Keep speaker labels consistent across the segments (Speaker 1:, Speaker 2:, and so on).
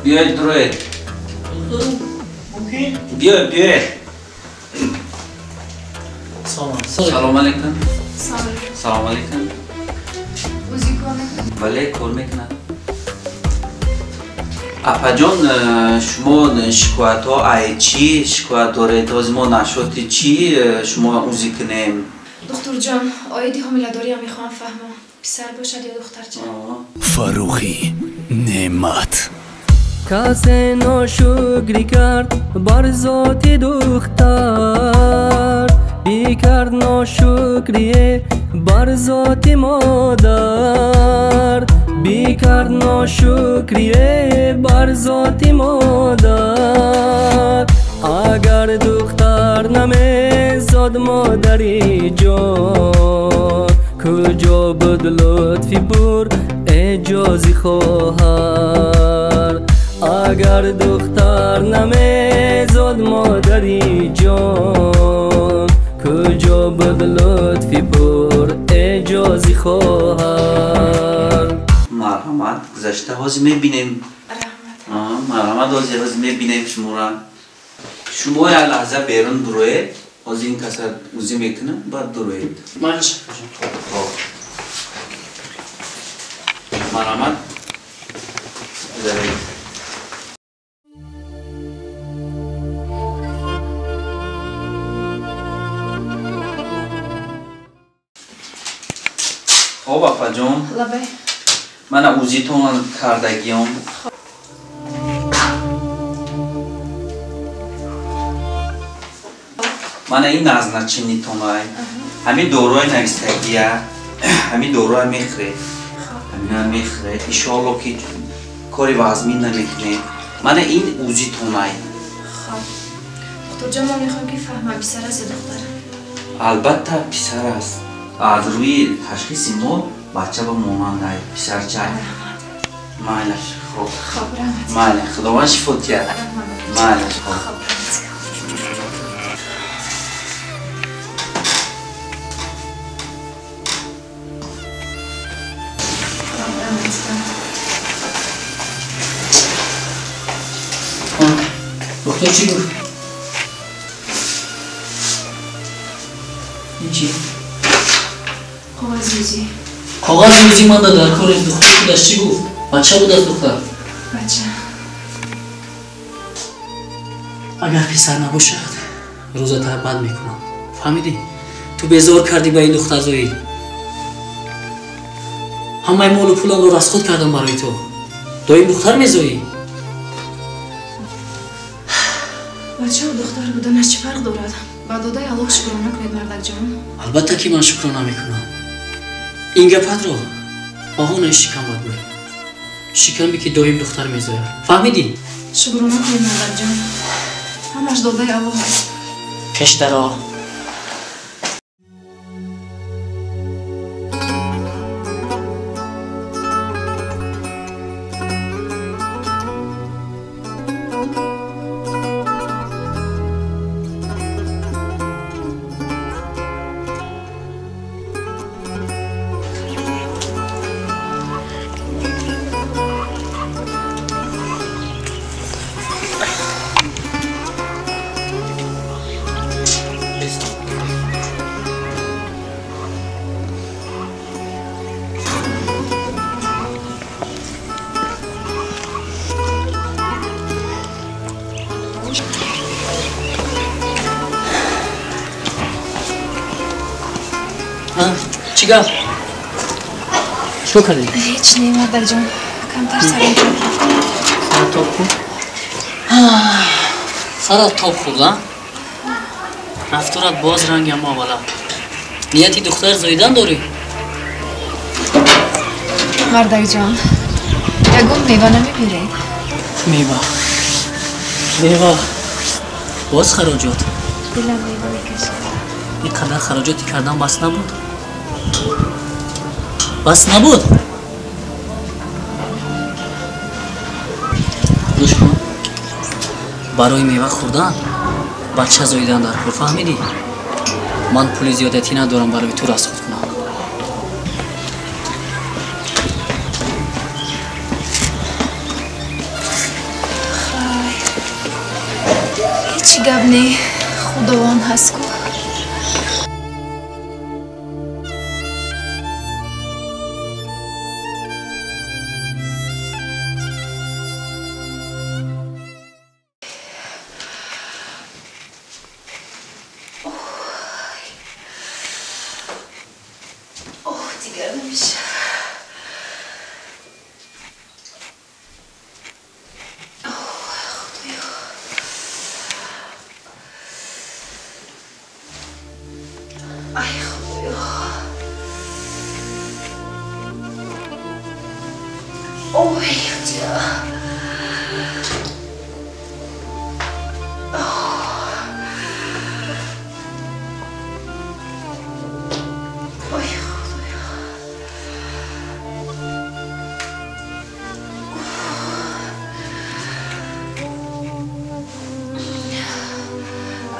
Speaker 1: Биёед, дуроед. Биёед, биёед. Салом алейкум. Салом алейкум.
Speaker 2: Ӯзи кор мекунад?
Speaker 1: Бале, кор мекунад. Апаҷон, шумо шикоятҳо ай чӣ шикоят доред? Ҳозир мо нашоти чӣ шумо ӯзӣ кунем?
Speaker 2: Духтурҷон, оиди ҳомиладориам мехоҳам фаҳмам. Писар бошад ё духтарча?
Speaker 3: Фаррухӣ Неъмат.
Speaker 4: Касе ношукрӣ кард бар зоти духтар, бикард ношукрие бар зоти модар, бикард ношукрие бар зоти модар. Агар духтар намезод модари ҷон, куҷо буд лутфи бур эҷози хоҳар? Агар духтар намезод модари ҷон, куҷо буд лутфи бур эҷози хоҳар?
Speaker 1: Марҳамат, гузашта ҳозир мебинем. Марҳамат, ҳозир мебинем шуморо. Шумо як лаҳза берун буроед, ҳозир ин каса ӯзӣ мекунам, баъд дуроед. Марҳамат, гузаред. Хоб, апаҷон, мана ӯзитон кардагиём. Мана ин назначенитонай. Ҳамин доруи навистагия, ҳамин доруа мехӯред. Ҳамина мехӯред. Иншоалло ки кори вазмин намекунед. Мана ин ӯзитонай.
Speaker 2: Хоб. Духтурҷон, ман мехоҳам ки фаҳмам писар аст ё духтар?
Speaker 1: Албатта писар аст. Аз рӯи ташхиси мо бача ба монандай писарча. Майлаш, хоб.
Speaker 2: Хоб, раҳмат.
Speaker 1: Майла, Худованд шифо диҳад. Майлаш, хоб.
Speaker 5: Духтур чӣ гуфт? Ин чӣ?
Speaker 2: Коғази ӯзӣ.
Speaker 5: Коғази ӯзӣ манда дар кори духтур худаш чӣ гуфт? Бача буд аз духтар?
Speaker 2: Бача.
Speaker 5: Агар писар набошад, рӯзата бад мекунам. Фаҳмидӣ? Ту безор кардӣ ба ин духтарзоӣ. Ҳамаи молу пуламро расход кардам барои ту. Доим духтар мезоӣ?
Speaker 2: Бачаву духтар буданаш чӣ фарқ дорад? Ба додаи Аллоҳ шукрона кунед, мардакҷон.
Speaker 5: Албатта ки ман шукрона мекунам. Ин гапатро баҳонаи шикам бад гӯй. Шикаме ки доим духтар мезояд. Фаҳмидӣ?
Speaker 2: Шукрона кунед, мардакҷон. Ҳамаш додаи Аллоҳ аст.
Speaker 5: Пеш даро. Чӣ гап? Чӣ кор кардӣ?
Speaker 2: Ҳеҷ не, мардакҷон. Камтар сарам тоб хӯрд.
Speaker 5: Сарат тоб хӯрд? Сарат тоб хӯрд, а? Рафторат боз рангам аввала. Нияти духтар зоидан дорӣ?
Speaker 2: Мардакҷон, ягон мева намебиред?
Speaker 5: Мева? Мева? Боз хароҷот?
Speaker 2: Дилам мева мекашад.
Speaker 5: Ин қадар хароҷоти кардан бас набуд? Бас набуд? Гӯш кун, барои мева хӯрдан бача зоидан дар кор, фаҳмидӣ? Ман пули зиёдатӣ надорам барои ту расход кунам.
Speaker 2: Ҳеҷ гап не, Худованд ҳаст ку. Дигар намешавад. Ай, Худоё. Ой, Худоё. Ой, Худоё.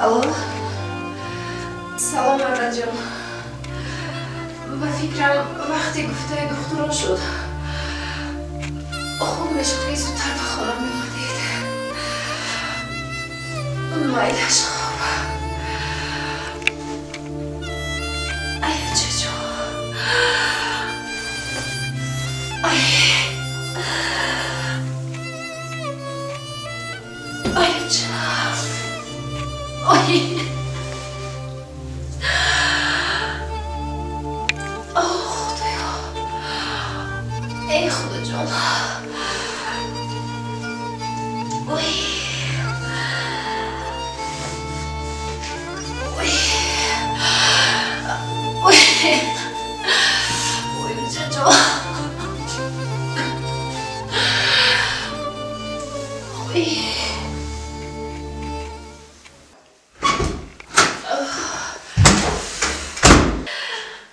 Speaker 2: Алло. Салом, Ардаҷон. Ба фикрам вақте гуфтаи духтурон шуд. Хуб мешуд ки зудтар ба хона меомадед. Майлаш хуб. Ай, чечо. Ай. Ай, ча. Ой. Эй, Худоҷон. Ой. Ой. Ой. Ой, ҷон. Ой.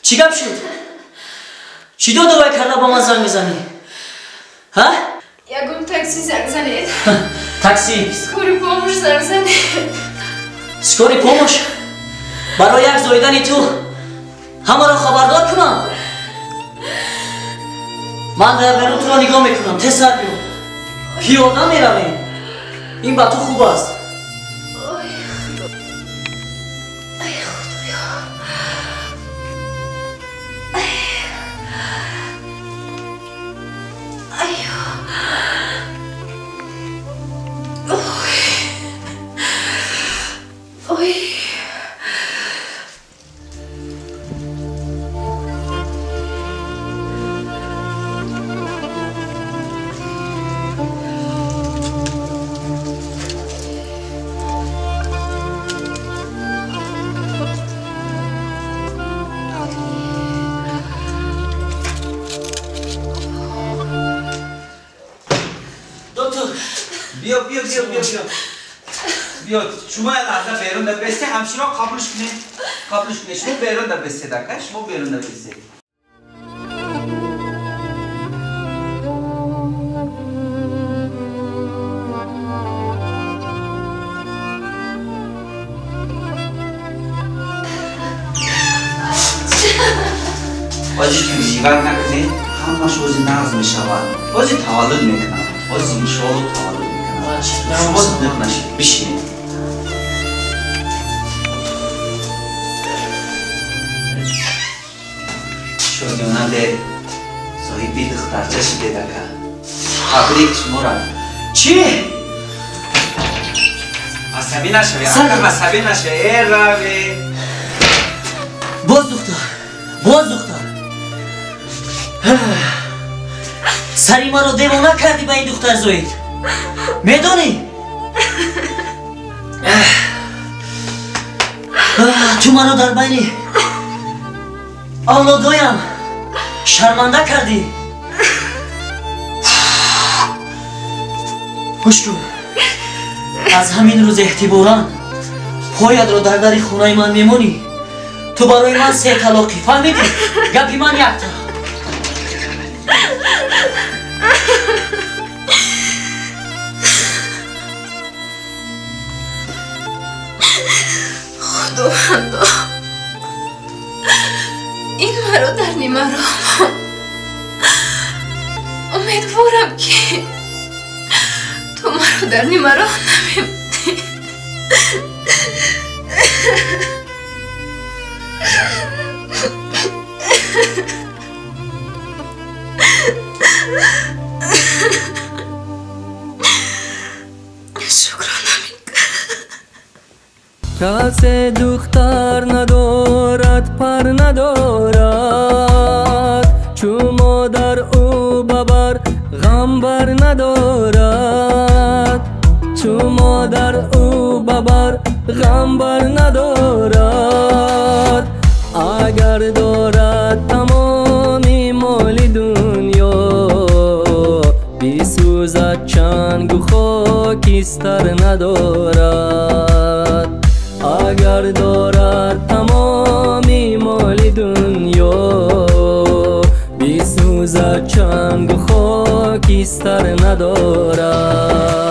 Speaker 5: Чӣ гап шуд? Чӣ додовай карда ба ман занг мезанӣ? Ҳа?
Speaker 2: Ягон такси занг занед.
Speaker 5: Такси?
Speaker 2: Скорый помощь занг занед.
Speaker 5: Скорый помощь? Барои як зоидани ту ҳамаро хабардор кунам? Ман дар берун туро нигоҳ мекунам. Тез сар биё. Пиёда меравем. Ин ба ту хуб аст.
Speaker 2: Ой, Худо. Ай, Худоё. Ай. Ой.
Speaker 5: Доктор,
Speaker 1: биё, биё, биё, биё, биё. Биё, шумо як лаҳза берун да бесте, ҳамширо қабулш кунед. Қабулш кунед. Шумо берун да бесте, ака, шумо берун да бесте. Ози переживать накунед, ҳамаш ози нағз мешавад. Ози таваллуд мекунад. Ози иншоалло таваллуд мекунад. Шумо зиқ нашед, бишинед. Шодиёна де соҳиби духтарча шудед, ака. Табрик шуморо.
Speaker 5: Чӣ?
Speaker 1: Асабӣ нашавед, ака, асабӣ нашавед. Э, раве.
Speaker 5: Боз духтар, боз духтар. Сари маро девона кардӣ ба ин духтар зоид. Медонӣ? Ту маро дар байни авлодоям шарманда кардӣ. Гӯш кун, аз ҳамин рӯз эҳтиборан поятро дар дари хонаи ман мемонӣ. Ту барои ман се талоқӣ, фаҳмидӣ? Гапи ман якта.
Speaker 2: Худовандо, ин маро дар нимароҳ монд. Умедворам ки ту маро дар нимароҳ намемонӣ.
Speaker 4: Касе духтар надорад, пар надорад, чу модар ӯ бабар ғам бар надорад, чу модар ӯ бабар ғам бар надорад. Агар дорад тамоми моли дунё, бисӯзад чангу хокистар надорад. Агар дорад тамоми моли дунё, бисӯзад чангу хокистар надорад.